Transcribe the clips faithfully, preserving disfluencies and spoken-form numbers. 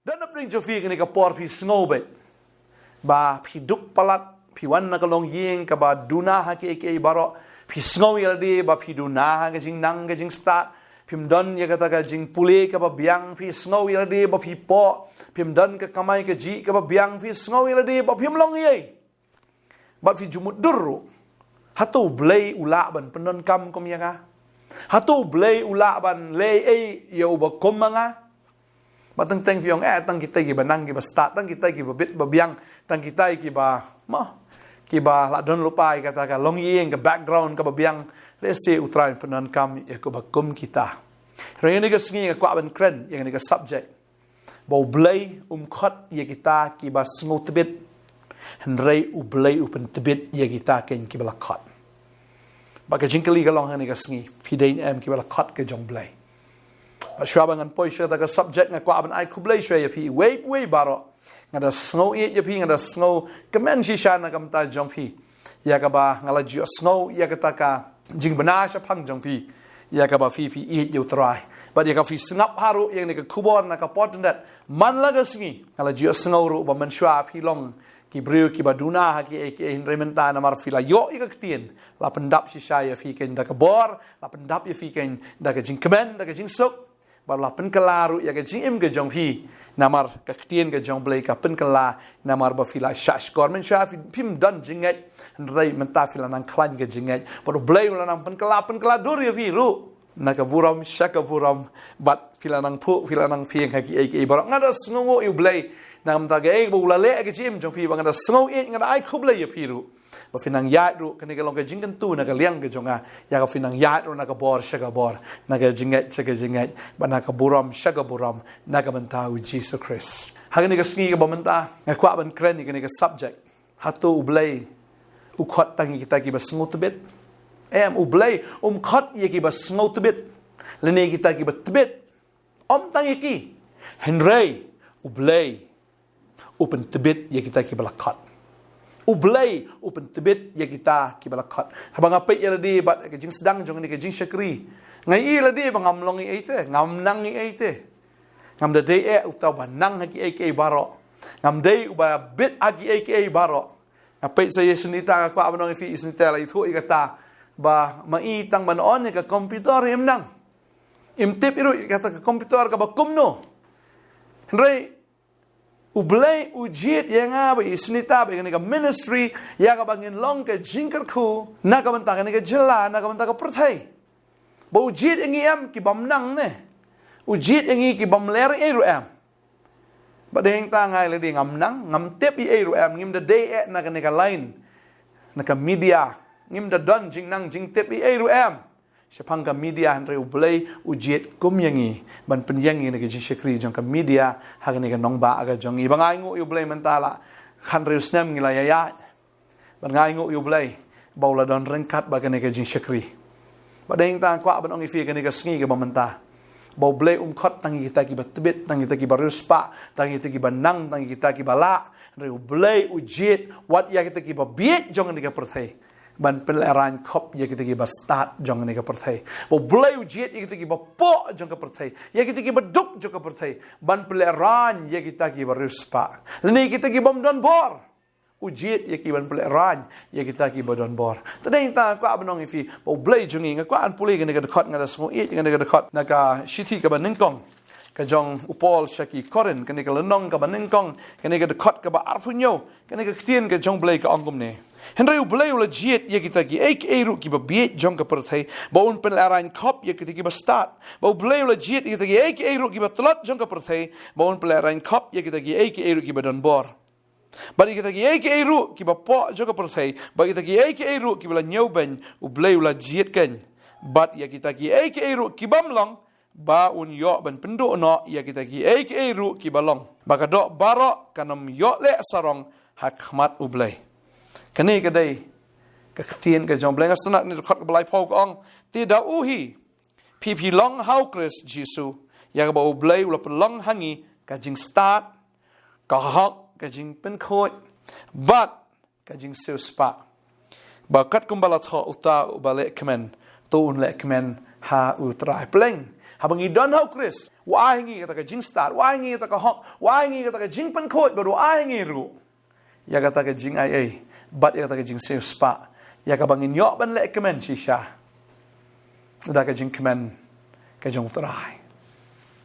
Don hapdeng jong phi kane ka por phi sngew beit ba phi duk palat, phi wan na ka longïing kaba duna ha kiei kiei baroh. Phi sngew ïa lade ba phi duna ha ka jingnang ka jingstad. Phim don ïa kata ka jingpule kaba biang, phi sngew ïa lade ba phi poh. Phim don ka kamai kajih kaba biang, phi sngew ïa lade ba phim long ei ei. Bad phi ju mutdur ruh. Hato U Blei u lah ban pyndonkam kum ïa nga? Hato U Blei u lah ban leh ei ïa uba kum ma nga? Ba teng teng phi ong, eh, tang kita kiba nang kiba stad, tang kita kiba bit ba biang, tang kita kiba, mo, kiba la don lypa ïa kata ka longïing, ka background kaba biang. Lehse U Trai un pyndonkam ïa kiba kum kita. Hynrei ïa kane ka sngi nga kwah ban kren ïa kane ka subject, ba U Blei um khot ïa kita kiba sngewtbit, hynrei U Blei u pyntbit ïa kita kein kiba la khot. Ba ka jingkylli ka long ha kane ka sngi, phi dei ne em kiba la khot ka jong U Blei? Ba shuwa ba ngan poi sha kata ka subject, nga kwah ban ai khublei shuwa ïa phi iwei pa iwei baroh. Nga da sngew ïeit ïa phi, nga da sngewkmen shisha na ka bynta jong phi, ïa kaba nga la ju sngew ïa kata ka jingbna shaphang jong phi, ïa kaba phi, phi ïeit ïa U Trai. Bad ïa kaba phi sngap ruh ïa kane ka khubor na ka por kaba mynta, man la ka sngi. Nga la ju sngew ruh ba mynshuwa phi long ki briew kiba duna ha kiei kiei, hynrei mynta namar phi la ïoh ïa ka ktien, la pyndap shisha ïa phi kein da ka bor, la pyndap ïa phi kein da ka jingkmen, da ka jingsuk. Bad la pynkylla ruh ïa ka jingim ka jong phi, namar ka ktien ka jong U Blei ka pynkylla, namar ba phi la shahshkor. Mynshuwa phi, phim don jingngeit, hynrei mynta phi la nang khlaiñ ka jingngeit. Bad U Blei u la nang pynkylla, pynkylla dur ïa phi ruh na ka burom sha ka burom. Bad phi la nang phuh, phi la nang phieng ha kiei kiei baroh. Nga da sngewnguh ïa U Blei na ka bynta kaei kaba u la leh ha ka jingim jong phi, bad nga da sngew ïeit, nga da ai khublei ïa phi ruh. Ba phi nang ïaid ruh, kane ka long ka jingkyntu na ka liang ka jong nga, ïa kaba phi nang ïaid ruh na ka bor sha ka bor, na ka jingngeit sha ka jingngeit, bad na ka burom sha ka burom, na ka bynta U Jisu Khrist. Ha kane ka sngi kaba mynta, nga kwah ban kren ïa kane ka subject. Hato U Blei u khot tang ïa kita kiba sngewtbit? Em, U Blei um khot ïa kiba sngewtbit, lane kita kiba tbit. Ym tang ïa ki. Hynrei U Blei u pyntbit ïa kita kiba la khot. U Blei u pyntbit ïa kita kiba la khot. Haba nga peit ïa lade bad ka jingsdang jong kane ka jingshakri, nga ïohi lade ba ngam long ei ei te, ngam nang ei ei te. Ngam da dei eh uta uba nang ha kiei kiei baroh. Ngam dei uba bit ha kiei kiei baroh. Nga peit sa ïa i Sunita, nga kwah ban ong ïa phi, i Sunita la ithuh ïa kata ba ma i tang ban on ïa ka computer im nang. Im tip ruh ïa kata ka computer kaba kumno. Hynrei U Blei u jied ïa nga bad i Sunita bad ïa kane ka ministry, ïa kaba ngin long ka jingkyrkhu na ka bynta kane ka jylla, na ka bynta ka pyrthei. Ba u jied ïa ngi em ki bym nang ne? U jied ïa ngi ki bym leh ei ei ruh em? Bad dei hangta nga ïa lade, ngam nang, ngam tip ei ei ruh em, ngim da dei eh na kane ka line, na ka media, ngim da don jingnang jingtip ei ei ruh em. Shaphang ka media, hynrei U Blei u jied kum ïa ngi ban pynïeng ïa kane ka jingshakri jong ka media ha kane ka nongbah ka jong ngi. Ba nga ainguh ïa U Blei mynta la khathynriew snem ngi la ïaid. Bad nga ainguh ïa U Blei ba u la don ryngkat bad kane ka jingshakri. Bad dei hangta nga kwah ban ong ïa phi kane ka sngi kaba mynta, ba U Blei um khot tang ïa kita kiba tbit, tang ïa kita kiba riewspah, tang ïa kita kiba nang, tang ïa kita kiba lah. Hynrei U Blei u jied wat ïa kita kiba bieit jong kane ka pyrthei ban pynlehraiñ khop ïa kita kiba stad jong kane ka pyrthei. Ba U Blei u jied ïa kita kiba poh jong ka pyrthei, ïa kita kiba duk jong ka pyrthei, ban pynlehraiñ ïa kita kiba riewspah, lane kita ki bym don bor. U jied ïa ki ban pynlehraiñ ïa kita kiba don bor. Te dei hangta nga kwah ban ong ïa phi ba U Blei jong ngi, nga kwah ban pule kane ka dkhot, nga da sngew ïeit kane ka dkhot na ka shithi kaba nyngkong ka jong u Paul sha ki Korinth, kane ka lynnong kaba nyngkong, kane ka dkhot kaba arphew hynñiew, kane ka ktien ka jong U Blei ka ong kumne: Hynrei U Blei u la jied ïa kita kiei kiei ruh kiba bieit jong ka pyrthei, ba un pynlehraiñ khop ïa kita kiba stad. Ba U Blei u la jied ïa kita kiei kiei ruh kiba tlot jong ka pyrthei, ba un pynlehraiñ khop ïa kita kiei kiei ruh kiba don bor. Bad ïa kita kiei kiei ruh kiba poh jong ka pyrthei, bad ïa kita kiei kiei ruh kiba la ñiewbeiñ, U Blei u la jied keiñ. Bad ïa kita kiei kiei ruh ki bym long, ba un ïoh ban pynduh noh ïa kita kiei kiei ruh kiba long, ba ka doh baroh kan ym ïoh leh sarong ha khmat U Blei. Kane ka dei ka ktien ka jong U Blei. Nga sngewtynnat kane ka dkhot kaba laiphew ka ong: Te da u hi, phi phi long ha U Khrist Jisu, ïa kaba U Blei u la pynlong ha ngi ka jingstad, ka hok, ka jingpynkhuid, bad ka jingsiewspah. Ba katkum ba la thoh uta uba leh kmen, to un leh kmen ha U Trai. Pleng Haba ngi don ha u Khrist, u ai ha ngi kata ka jingstad, u ai ha ngi kata ka hok, u ai ha ngi kata ka jingpynkhuid, bad u ai ha ngi ruh ïa kata ka jingaiei, bad ïa kata ka jingsiewspah, ïa kaba ngin ïoh ban leh kmen shisha da ka jingkmen ka jong u Trai.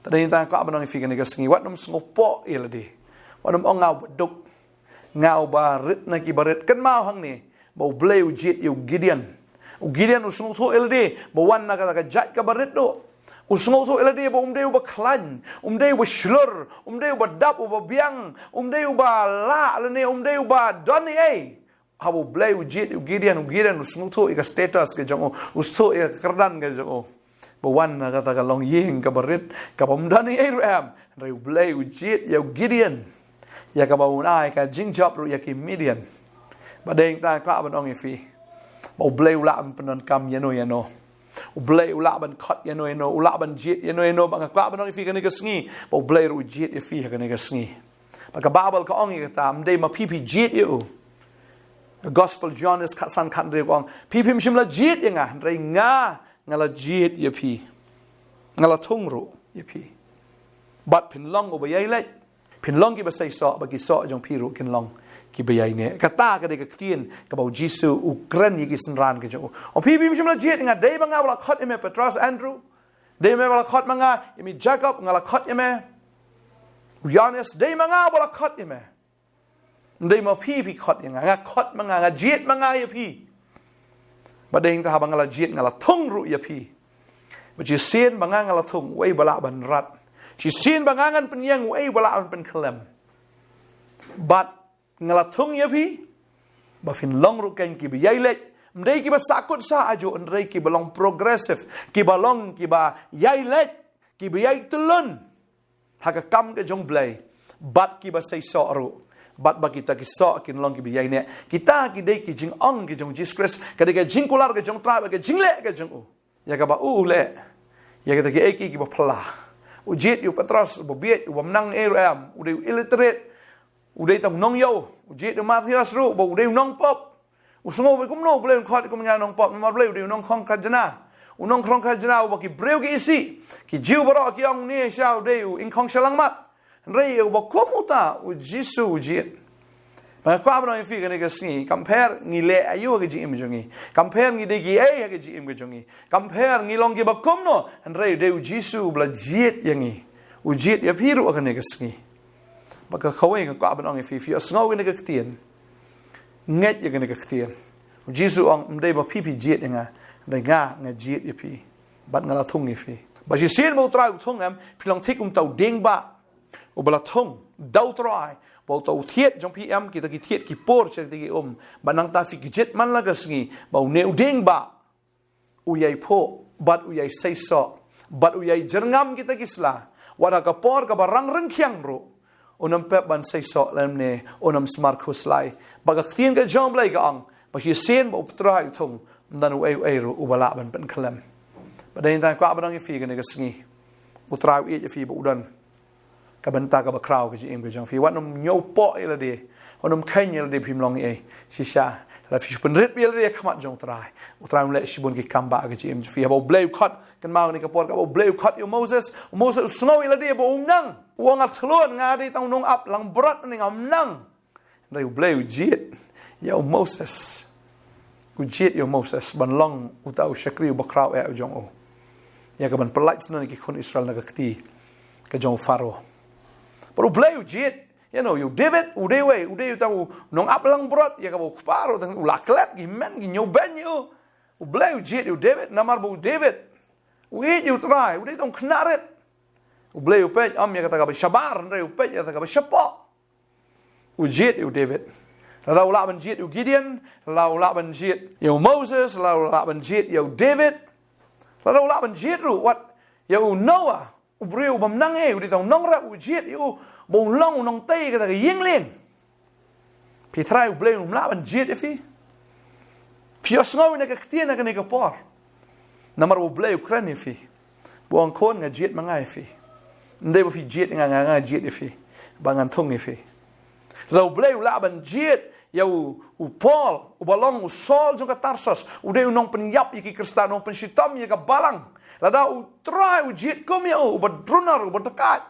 Te dei tang kwah ban ong ïa phi kane ka sngi, wat nym sngewpoh ïa lade, wat nym ong nga uba duk, nga uba rit na ki barit. Kynmaw hangne ba U Blei u jied ïa u Gideon. U Gideon u sngewthuh ïa lade ba u wan na kata ka jait kaba rit ruh. U sngewthuh ïa lade ba um dei uba khlaiñ, um dei uba shlur, um dei uba dap, uba biang, um dei uba lah lane um dei uba don ei ei. Haba U Blei u jied ïa u Gideon, u Gideon u sngewthuh ïa ka status ka jong u, u sngewthuh ïa ka kyrdan ka jong u, ba u wan na kata ka longïing kaba rit, kaba ym don ei ei ruh em. Hynrei U Blei u jied ïa u Gideon ïa kaba un ai ka jingjop ruh ïa ki Midian. Bad dei tang kwah ban ong ïa phi ba U Blei u lah ban pyndonkam ïano ïano. U Blei u lah ban khot ïano ïano, u lah ban jied ïano ïano. Bad nga kwah ban ong ïa phi kane ka sngi ba U Blei ruh u jied ïa phi ha kane ka sngi. Bad ka Baibl ka ong ïa kata, ym dei ma phi phi jied ïa u. Gospel Johannes khatsan khathynriew ka ong, phi phim shym la jied ïa nga, hynrei nga, nga la jied ïa phi, nga la thung ruh ïa phi. Bad phin long uba ïai leit, phin long kiba seisoh, bad ki soh jong phi ruh kin long kiba ïai neh. Kata ka dei ka ktien kaba U Jisu u kren ïa ki synran ka jong u. Ong, phi phim shym la jied ïa nga. Dei ma nga ba la khot ïa me Petros, Andrew? Dei ma nga ba la khot ma nga? Ïa me Jakob, nga la khot ïa me? U Johannes, dei ma nga ba la khot ïa me? Ym dei ma phi phi khot ïa nga, nga khot ma nga, nga jied ma nga ïa phi. Bad dei tang haba nga la jied nga la thung ruh ïa phi. Bad shisien ba nga, nga la thung, uei ba lah ban rat? Shisien ba nga ngan pynïeng, uei ba lah ban pynkhlem? Bad nga la thung ïa phi ba phin long ruh kein kiba ïai leit. Ym dei kiba sahkut sah ajuh, hynrei kiba long progressive, kiba long kiba ïai leit, kiba ïai tyllun ha ka kam ka jong U Blei, bad kiba seisoh ruh, bad ba kita ki soh kin long kiba ïai neh. Kita ki dei ki jingong ki jong U Jisu Khrist, ka dei ka jingkular ka jong U Trai bad ka jingleh ka jong u. Ïa kaba u leh ïa kita kiei kiei kiba phylla. U jied ïa u Petros uba bieit, uba ym nang ei ruh em, u dei u illiterate, u dei tang u nongïew. U jied ïa u Matthias ruh ba u dei u nongpop. U sngew ba kumno U Blei un khot ïa u kum u nongpop, namar U Blei u dei u nongkhrong khajna. U nongkhrong khajna uba ki briew ki isih, ki Jiw baroh ki ong, une sha u dei u ingkhong shyllangmat. Hynrei uba kum uta, U Jisu u jied. Bad nga kwah ban ong ïa phi kane ka sngi, kam pher ngi leh aïu ha ka jingim jong ngi, kam pher ngi dei kiei ha ka jingim ka jong ngi, kam pher ngi long kiba kumno, hynrei u dei U Jisu uba la jied ïa ngi. U jied ïa phi ruh ha kane ka sngi. Bad ka kawei nga kwah ban ong ïa phi, phi ïohsngew ïa kane ka ktien, ngeit ïa kane ka ktien. U Jisu u ong, ym dei ma phi phi jied ïa nga, hynrei nga, nga jied ïa phi, bad nga la thung ïa phi. Bad shisien ba U Trai u thung em, phi long thik kum uta u dieng bah uba la thung da U Trai, ba uta u thied jong phi em, kita ki thied ki pur sha kita ki um. Bad nangta phi kjit man la ka sngi ba une u dieng bah u ïai phuh, bad u ïai seisoh, bad u ïai jyrngam kita ki sla. Wat ha ka por kaba rang ryngkhiang ruh, un ym pep ban seisoh lymne un ym sumar khuslai. Bad ka ktien ka jong U Blei ka ong ba shisien ba U Trai u thung, ym don uei uei ruh uba lah ban pynkhlem. Bad dei tang kwah ban ong ïa phi kane ka sngi, U Trai u ïeit ïa phi bad u don ka bynta kaba khraw ha ka jingim ka jong phi. Wat nym ñiewpoh ïa lade, wat nym kheiñ ïa lade phim long ei ei. Shisha, lada phi shu pynrit ïa lade ha khmat jong U Trai, U Trai un leh shibun ki kam bah ha ka jingim jong phi. Haba U Blei u khot, kynmaw kane ka por, haba U Blei u khot ïa u Moses, u Moses u sngew ïa lade ba um nang. U ong, nga thlun, nga dei tang u nongap langbrot, nga ngam nang. Hynrei U Blei u jied ïa u Moses. U jied ïa u Moses ban long uta u shakri uba khraw eh u jong u, ïa kaban pyllait shnong ïa ki khun Israel na ka kti ka jong u Pharaoh. Bad U Blei u jied ïa u, ïa u David, u dei uwei, u dei uta u nongap langbrot, ïa kaba u kpa ruh tang u la klet, ki hynmen ki ñiewbeiñ ïa u. U Blei u jied ïa u David namar ba u David u ïeit ïa U Trai, u dei tang u khynnah rit. U Blei u peit ym ïa kata kaba shabar, hynrei u peit ïa kata kaba shapoh. U jied ïa u David. Lada u lah ban jied ïa u Gideon, lada u lah ban jied ïa u Moses, lada u lah ban jied ïa u David, lada u lah ban jied ruh wat ïa u Noah, u briew uba ym nang ei, u dei tang u nongrep, u jied ïa u ba un long u nongtei kata ka ïing lieng. Phi tharai U Blei um lah ban jied ïa phi? Phi ïohsngew ïa kane ka ktien ha kane ka por. Namar U Blei u kren ïa phi, ba u ong, khun, nga jied ma nga ïa phi. Ym dei ba phi jied ïa nga, nga, nga jied ïa phi, ba ngan thung ïa phi. Lada U Blei u lah ban jied ïa u, u Paul, uba long u Saul jong ka Tarsus, u dei u nongpynïap ïa ki Khristan, u nongpynshitom ïa ka balang. Lada u Trai u jied kum ïa u, uba drunner, uba dakaid,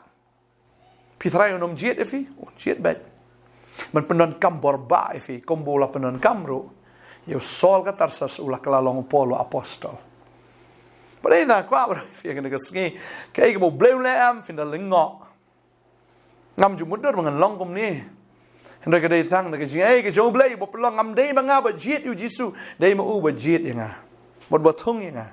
phi trai un ym jied ïa phi? Un jied beit. Ban pyndonkam bor bha ïa phi, kumba u la pyndonkam ruh ïa u Saul ka Tarsus, u la kylla long u Paul u apostol. Phi dei na kwah bro ïa phi ha kane ka sngi, kaei kaba U Blei u leh em, phin da lyngngoh. Ngam ju mutdur ba ngan long kumne. Hynrei ka dei tang da ka jingaiei ka jong U Blei ba pynlong. Ngam dei ma nga ba jied ïa u Jisu, dei ma u ba jied ïa nga, bad ba thung ïa nga,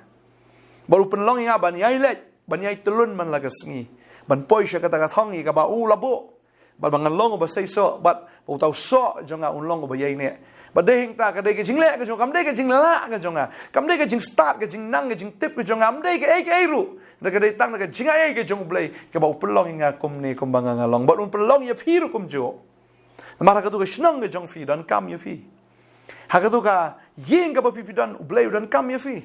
bad u pynlong ïa nga ban ïai leit, ban ïai tyllun man la ka sngi, ban poi sha kata ka thong ïa kaba u la buh, bad ba ngan long uba seisoh, bad ba uta u soh jong nga un long uba ïaineh. Bad dei hangta ka dei ka jingleh ka jong, kam dei ka jinglah ka jong nga, kam dei ka jingstad, ka jingnang, ka jingtip ka jong nga, kam dei kaei kaei ruh. Hynrei ka dei tang da ka jingaiei ka jong U Blei kaba u pynlong ïa nga kumne kumba nga nga long, bad un pynlong ïa phi ruh kumjuh. Namar ha katu ka shnong ka jong phi, donkam ïa phi. Ha katu ka ïing kaba phi phi don, U Blei u donkam ïa phi.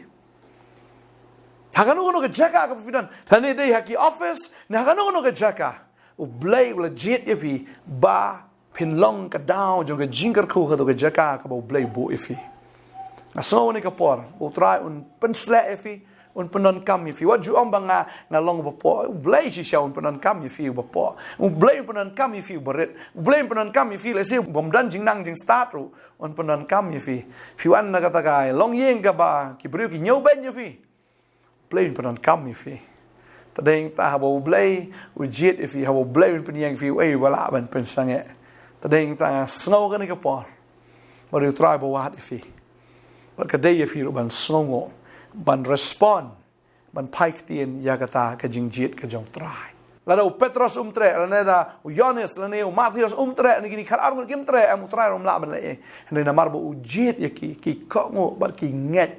Ha kano kano ka jaka kaba phi don, lane dei ha ki office, ne ha kano kano ka jaka, U Blei u la jied ïa phi ba phin long ka daw jong ka jingkyrkhu ha katu ka jaka kaba U Blei u buh ïa phi. Nga sngew ha kane ka por U Trai un pynsleh ïa phi, un pyndonkam ïa phi. Wat ju ong ba nga, nga long uba poh. U Blei shisha un pyndonkam ïa phi uba poh. U Blei un pyndonkam ïa phi uba rit. U Blei un pyndonkam ïa phi lehse u bym don jingnang jingstad ruh, un pyndonkam ïa phi. Phi wan na kata ka longïing kaba ki briew ki ñiewbeiñ ïa phi, U Blei un pyndonkam ïa phi. Te dei hangta haba U Blei u jied ïa phi, haba U Blei un pynïeng ïa phi, uei uba lah ban pynsangeh? Te dei hangta nga sngew ha kane ka por ba dei U Trai ba wad ïa phi. Bad ka dei ïa phi ruh ban sngewnguh, ban respond, ban phai ktien ïa kata ka jingjied ka jong U Trai. Lada u Petros um treh, lane da u Ïoannis, lane u Mathaios um treh, lane kine khatar ngut kim treh, em, U Trai ruh um lah ban leh ei. Hynrei namar ba u jied ïa ki, ki kohnguh bad ki ngeit.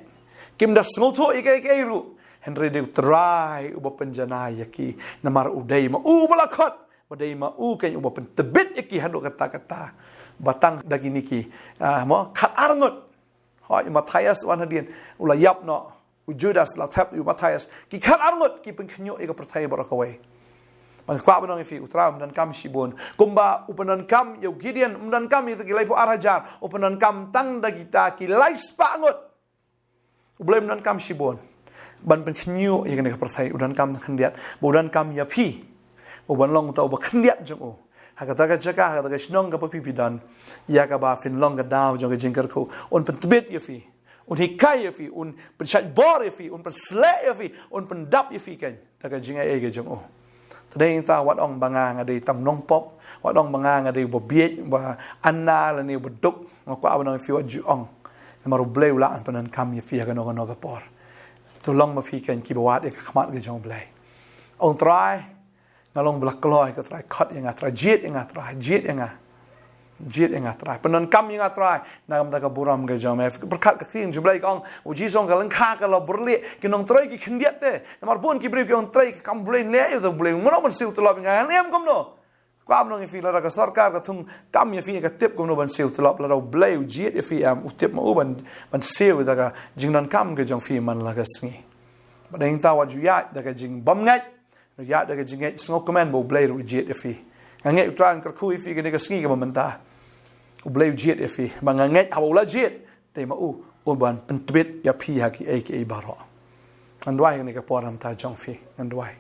Kim da sngewthuh ïa kaei kaei ruh, hynrei dei U Trai uba pynjanai ïa ki. Namar u dei ma u uba la khot, ba dei ma u keiñ uba pyntbit ïa ki haduh katta katta. Ba tang da kine ki, ah, mo, khatar ngut. Hooid, u Mathaios wan hadien, u la ïap noh. U Judas la thep ïa u Mathaios. Ki khatar ngut ki pynkhynñiuh ïa ka pyrthei baroh kawei. Ba nga kwah ban ong ïa phi, U Trai um donkam shibun. Kumba u pyndonkam ïa u Gideon, um donkam ïa kita ki laiphew ar hajar, u pyndonkam tang da kita ki laispah ngut. U Blei um donkam shibun ban pynkhynñiuh ïa kane ka pyrthei. U donkam tang khyndiat, ba u donkam ïa phi, u ban long uta uba khyndiat jong u ha kata ka jaka, ha kata ka shnong kaba phi phi don, ïa kaba phin long ka daw jong ka jingkyrkhu. Un pyntbit ïa phi, un hikai ïa phi, un pynshait bor ïa phi, un pynsleh ïa phi, un pyndap ïa phi keiñ da ka jingaiei ka jong u. Te dei hangta wat ong ba nga, nga dei tang nongpop, wat ong ba nga, nga dei uba bieit, uba anna lane uba duk. Nga kwah ban ong ïa phi, wat ju ong. Namar U Blei u lah un pyndonkam ïa phi ha kano kano ka por. To long ma phi keiñ kiba wad ïa ka khmat ka jong U Blei. Ong, Trai, nga long ba la kloi, ko Trai, khot ïa nga Trai, jied ïa nga Trai, jied ïa nga. Jied ïa nga Trai, pyndonkam ïa nga Trai na ka bynta ka burom ka jong me. Pyrkhat ka ktien jong U Blei ka ong, u Jisu u ong ka lyngkha ka la byrlieh, ki nongtrei ki khyndiat te. Namar bun ki briew ki ong, Trai, ka kam U Blei leh ïa u, U Blei, mano ban siew tulop ïa nga, nga niam kumno? Kwah ban ong ïa phi, lada ka sorkar ka thung kam ïa phi, ka tip kumno ban siew tulop. Lada U Blei u jied ïa phi, em, u tip ma u ban, ban siew ïa ka jingdonkam ka jong phi man la ka sngi. Ba dei hangta wat ju ïaid da ka jingbymngeit. Ïaid da ka jingngeit, sngewkmen ba U Blei ruh u jied ïa phi. Nga ngeit U Trai un kyrkhu ïa phi kane ka sngi kaba mynta. U Blei u jied ïa phi. Ba nga ngeit haba u la jied, dei ma u un ban pyntbit ïa phi ha kiei kiei baroh. Ngan duwai kane ka por namar ka jong phi. Ngan duwai.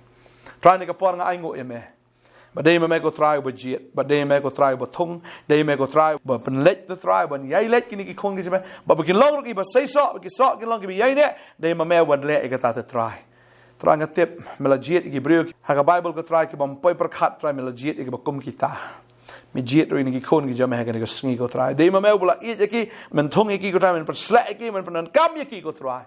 Trai, kane ka por nga ainguh ïa me. Ba dei ma me, ko Trai, uba jied. Ba dei ma me, ko Trai, uba thung. Dei ma me, ko Trai, uba pynleit, ko Trai, ban ïai leit kine ki khun ki jong me. Ba, ba kin long ruh kiba seisoh, ba ki soh kin long kiba ïaineh. Dei ma me uban leh ïa kata, ko Trai. Trai, nga tip me la jied ïa ki briew ha ka Baibl, ko Trai, ki bym poi pyrkhat, Trai, me la jied ïa kiba kum kita. Me jied ruh ïa kine ki khun ki jong me ha kane ka sngi, ko Trai. Dei ma me uba la ïeit ïa ki, men thung ïa ki, ko Trai, men pynsleh ïa ki, men pyndonkam ïa ki, ko Trai,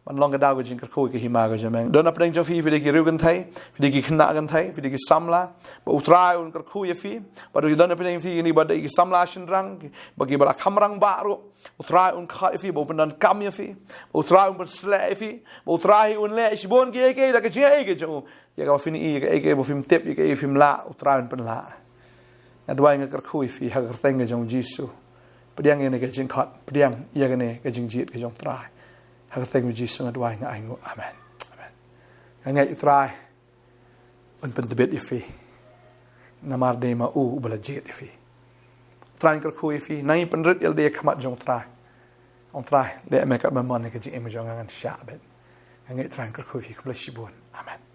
ban long ka daw ka jingkyrkhu ïa ka hima ka jong me. Don napdeng jong phi, phi dei ki riew kynthei, phi dei ki khynnah kynthei, phi dei ki samla. Ba U Trai un kyrkhu ïa phi. Ba don napdeng phi kine ba dei ki samla shynrang, ba kiba la kham rangbah ruh, U Trai un khot ïa phi, ba un pyndonkam ïa phi, ba U Trai un pynsleh ïa phi, ba U Trai un leh shibun kiei kiei da ka jingaiei ka jong u. Ïa kaba phin ïohi, ïa kaei kaei ba phim tip, ïa kaei phim lah, U Trai un pynlah. Nga duwai, nga kyrkhu ïa phi ha ka kyrteng ka jong U Jisu. Pdiang ïa kane ka jingkhot, pdiang ïa kane ka jingjied ka jong U Trai. Ha ka kyrteng U Jisu nga duwai, nga ainguh. Amen. Amen. Nga ngeit U Trai un pyntbit ïa phi. Namar dei ma u uba la jied ïa phi. U Trai un kyrkhu ïa phi, nang ïa pynrit ïa lade ha khmat jong U Trai. Ong, Trai, leh me katba mon ha ka jingim jong nga, ngan shah beit. Nga ngeit Trai, nga kyrkhu ïa phi, khublei shibun. Amen.